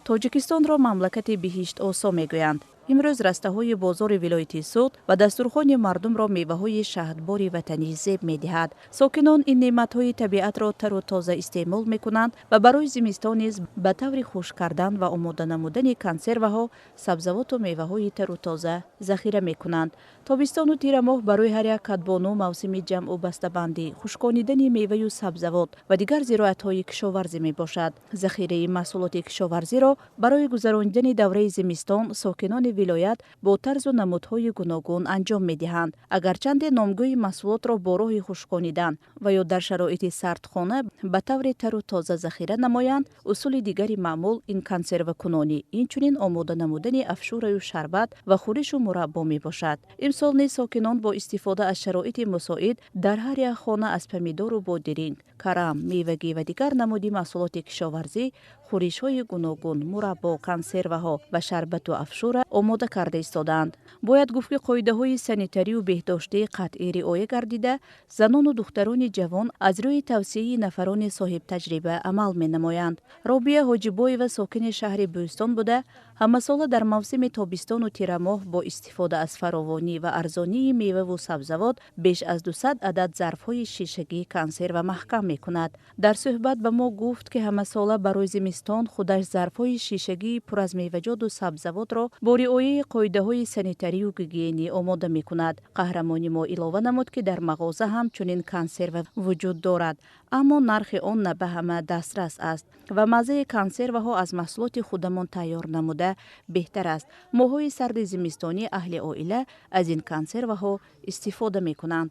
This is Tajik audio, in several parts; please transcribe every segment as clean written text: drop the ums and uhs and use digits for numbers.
Тоҷикистонро мамлакати биҳиштосо мегӯянд. Имрӯз растаҳои бозори вилояти Суғд ва дастурхони мардумро меваҳои шаҳдбори ватанӣ зеб медиҳад. Сокинон ин неъматҳои табиатро тару тоза истеъмол мекунанд ва барои зимистон низ ба таври хушк кардан ва омода намудани консерваҳо сабзавоту меваҳои тару тоза захира мекунанд. Тобистону тирамоҳ барои ҳар як кадбону мавсими ҷамъу бастабандӣ, хушконидани меваю сабзавот ва дигар зироатҳои кишоварзӣ мебошад. Захираи маҳсулоти кишоварзиро барои гузаронидани давраи зимистон сокинони вилоят бо тарзу намудҳои гуногун анҷом медиҳанд. Агарчанде номгӯи маҳсулотро бо роҳи хушконидан ва ё дар шароити сардхона ба таври тару тоза захира намоянд, усули дигари маъмул ин консервакунонӣ, инчунин омода намудани афшураю шарбат ва хӯришу мураббо мебошад. Имсол низ сокинон бо истифода аз шароити мусоид дар ҳар як хона аз помидору бодиринг, карам, мевагӣ ва дигар намуди маҳсулоти кишоварзӣ хӯришҳои гуногун, мураббо, консерваҳо ва шарбату афшура омода карда истодаанд. Бояд гуфт, ки қоидаҳои санитарию беҳдоштӣ қатъӣ риоя гардида, занону духтарони ҷавон аз рӯи тавсияи нафарони соҳибтаҷриба амал менамоянд. Робия Ҳоҷибоева сокини шаҳри Бӯстон буда, ҳамасола дар мавсими тобистону тирамоҳ бо истифода аз фаровонӣ ва арзонии меваву сабзавот беш аз 200 адад зарфҳои шишагӣ консерва маҳкам мекунад. Дар суҳбат ба мо гуфт, ки ҳамасола барои зимистон худаш зарфҳои шишагии пур аз меваҷоту сабзавотро бо риояи қоидаҳои санитарию гигиенӣ омода мекунад. Қаҳрамони мо илова намуд, ки дар мағоза ҳам чунин консерва вуҷуд дорад, аммо нархи он на ба ҳама дастрас аст ва маззаи консерваҳо аз маҳсулоти худамон тайёр намуда беҳтар аст. Моҳҳои сарди зимистонӣ аҳли оила аз ин консерваҳо истифода мекунанд.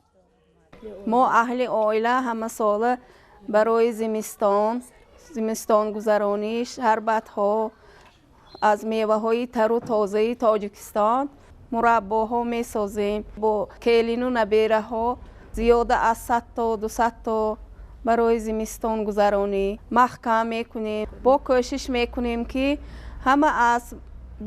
Мо аҳли оила ҳамасола барои зимистонгузаронӣ шарбатҳо аз меваҳои тару тозаи Тоҷикистон, мураббоҳо месозем. Бо келину набераҳо зиёда аз 100 то 200 то барои зимистонгузаронӣ маҳкам мекунем. Бо кӯшиш мекунем, ки ҳама аз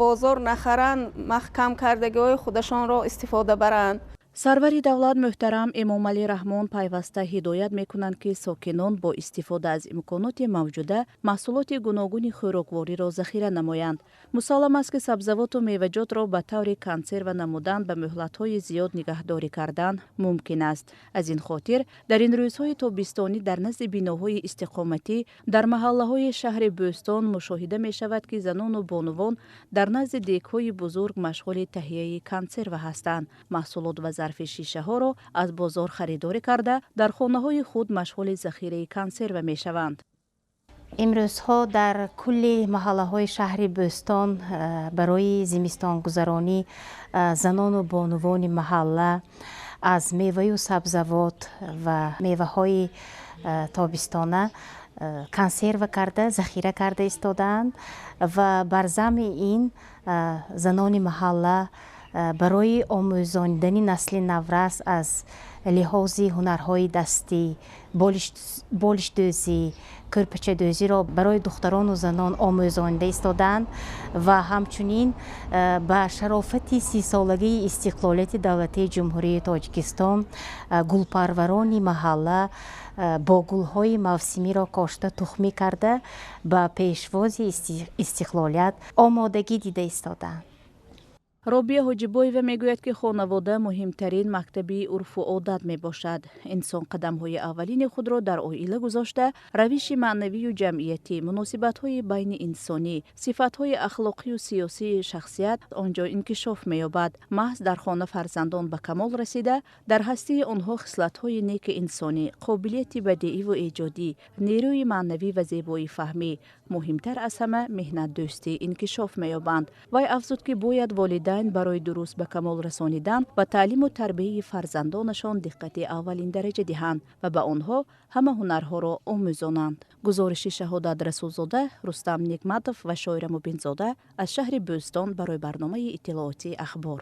бозор нахаранд, маҳкам кардагиҳои худашонро истифода баранд. Сарвари давлат муҳтарам Эмомалӣ Раҳмон пайваста ҳидоят мекунанд, ки сокинон бо истифода аз имконоти мавҷуда маҳсулоти гуногуни хӯроквориро захира намоянд. Мусаллам аст, ки сабзавоту меваҷотро ба таври консерва намудан ба муҳлатҳои зиёд нигаҳдорӣ кардан мумкин аст. Аз ин хотир дар ин рӯзҳои тобистонӣ дар назди биноҳои истиқоматӣ дар маҳаллаҳои шаҳри Бӯстон мушоҳида мешавад, ки занону бонувон дар назди дегҳои бузург машғули таҳияи консерва ҳастанд. Маҳсулот ва зарфи шишаҳоро аз бозор харидорӣ карда, дар хонаҳои худ машғули захираи консерва мешаванд. Имрӯзҳо дар кулли маҳаллаҳои шаҳри Бӯстон барои зимистонгузаронӣ занону бонувони маҳалла аз меваю сабзавот ва меваҳои тобистона консерва карда захира карда истодаанд ва бар замми ин занони маҳалла барои омӯзонидани насли наврас аз лиҳози ҳунарҳои дастӣ, болишдӯзӣ, кӯрпачадӯзиро барои духтарону занон омӯзонида истодаанд ва ҳамчунин ба шарофати 30-солагии истиқлолияти давлатии Ҷумҳурии Тоҷикистон гулпарварони маҳалла бо гулҳои мавсимиро кошта, тухмӣ карда, ба пешвози истиқлолият омодагӣ дида истодаанд. Робия Ҳоҷибоева мегӯяд, ки хонавода муҳимтарин мактаби урфу одат мебошад. Инсон қадамҳои аввалини худро дар оила гузошта, равиши маънавию ҷамъиятӣ, муносибатҳои байни инсонӣ, сифатҳои ахлоқию сиёсии шахсият он ҷо инкишоф меёбад. Маҳз дар хона фарзандон ба камол расида, дар ҳастии онҳо хислатҳои неки инсонӣ, қобилияти бадеиву эҷодӣ, нерӯи маънавӣ ва зебоии фаҳмӣ, муҳимтар аз ҳама меҳнатдӯстӣ инкишоф меёбанд. Вай афзуд, ки бояд волидайн барои дуруст ба камол расонидан ва таълиму тарбияи фарзандонашон диққати аввалин дараҷа диҳанд ва ба онҳо ҳама ҳунарҳоро омӯзонанд. Гузориши Шаҳодат Расулзода, Рустам Нигматов ва Шоира Мубинзода аз шаҳри Бӯстон барои барномаи иттилоотии Ахбор.